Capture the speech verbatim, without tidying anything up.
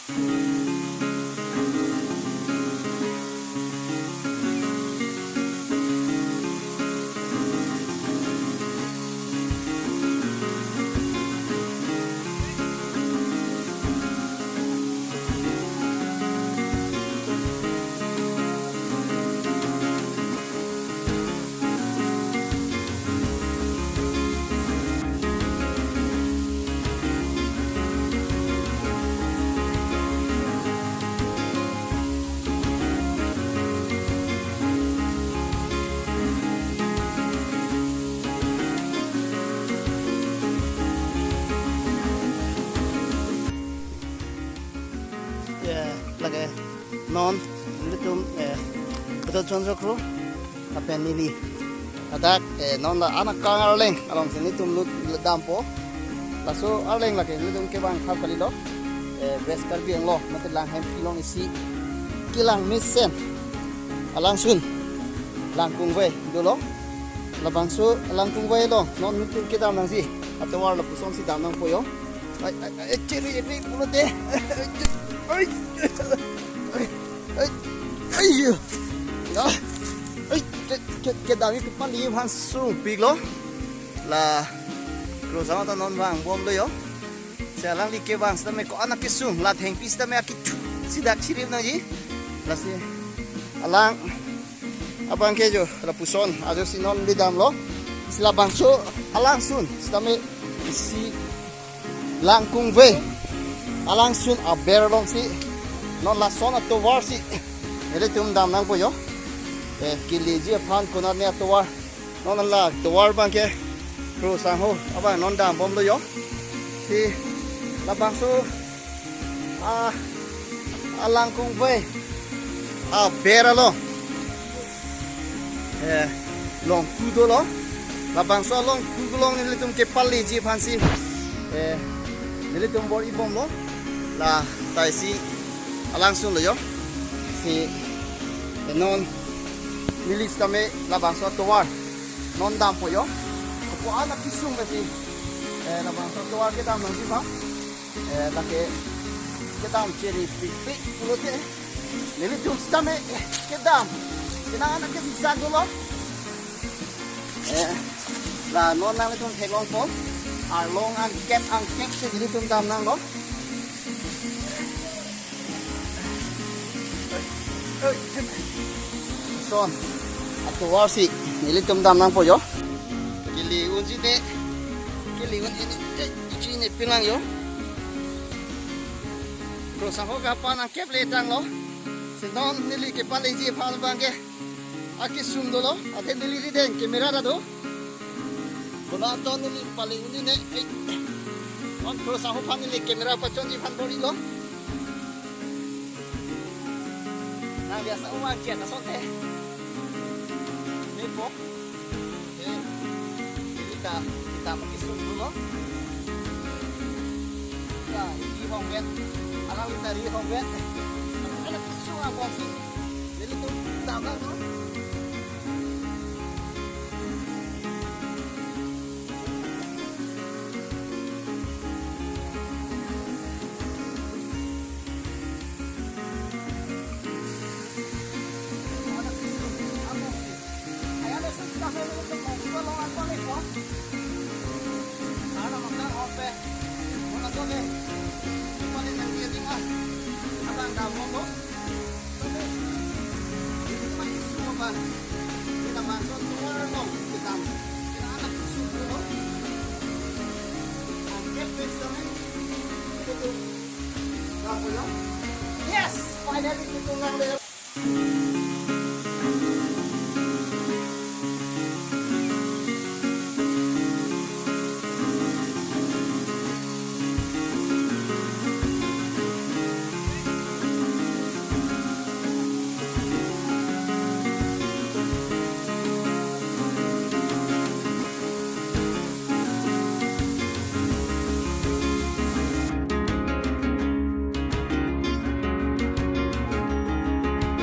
Ya, lake non nelitum, eh, betul chonjo kru lapen neli hadak, eh, non la anak kang Arleng alongsi nelitum lut, lut dampo. Laso Arleng lake nelitum kevang thap kalilo. Eh, West Karbi Anglong mate Langhem Pilong isi kelang mesen alangsun Langkungvei dolo. Labangso Langkungvei along non nelitum kedam nangji atovar lapusonsi dam nangpo yo. Ai, ai, ai, chiri, chiri, pulote. Ai, ai, ai, ai, ai, yo. Ya. Ai, ke, ke, kedam i pipali phan sungpiklo. La, krosang ta non vangbomlo yo. Si alangli kevang sitame ko-an akesung, la thengpi sitame akithu si dak chirip nangji. Lasi alang abang ke jo lapuson ajo si non neli damlo. Si labangso alangsun sitame isi Langkungvei alangsun aber alongsi non lason atovar si nelitum dam nangpo yo. Eh, keleji aphan konatne atovar. Non la tovar abang ke krosangho abang non dambomlo yo. Si labangso a, a Langkungvei aber along, eh, longku dolo. Labangso alongku along nelitum kepaleji aphansi, eh, nelitum bor-ibomlo. La taisi alangsunlo yo. Si, eh, non neli sitame labangso atovar non dampo yo. Ko-an akesung besi, eh, labangso atovar kedam nangji bang. Eh, lake kedam chiri pikpik pulote nelitum sitame, eh, kedam. Kenang anak ke sisa dolo. Eh, la non nanglitum theklongpo. Arlong angkep angkep si nelitum dam nanglo. Son atovar si nelitum dam nangpo yo. Kele unji ne, kele un ini, eh, iji ne pilang yo. Krosangho kapan angkep le tanglo. Si non neli kepaleji aphan abang ke akesung dolo. Athe neli rideng camera ta do. Bola to neli pale uni ne. Eh. Non krosangho aphan neli camera pachonji aphan bor-ilo. Nang biasa uang kian asonte. Nepo. Eh. Kita, kita pakai sumbu lo. Ya, ini honggen. Alang kita ri honggen. Anak sumbu abang si. Jadi tu tambah lo. Yes, finally, kita nang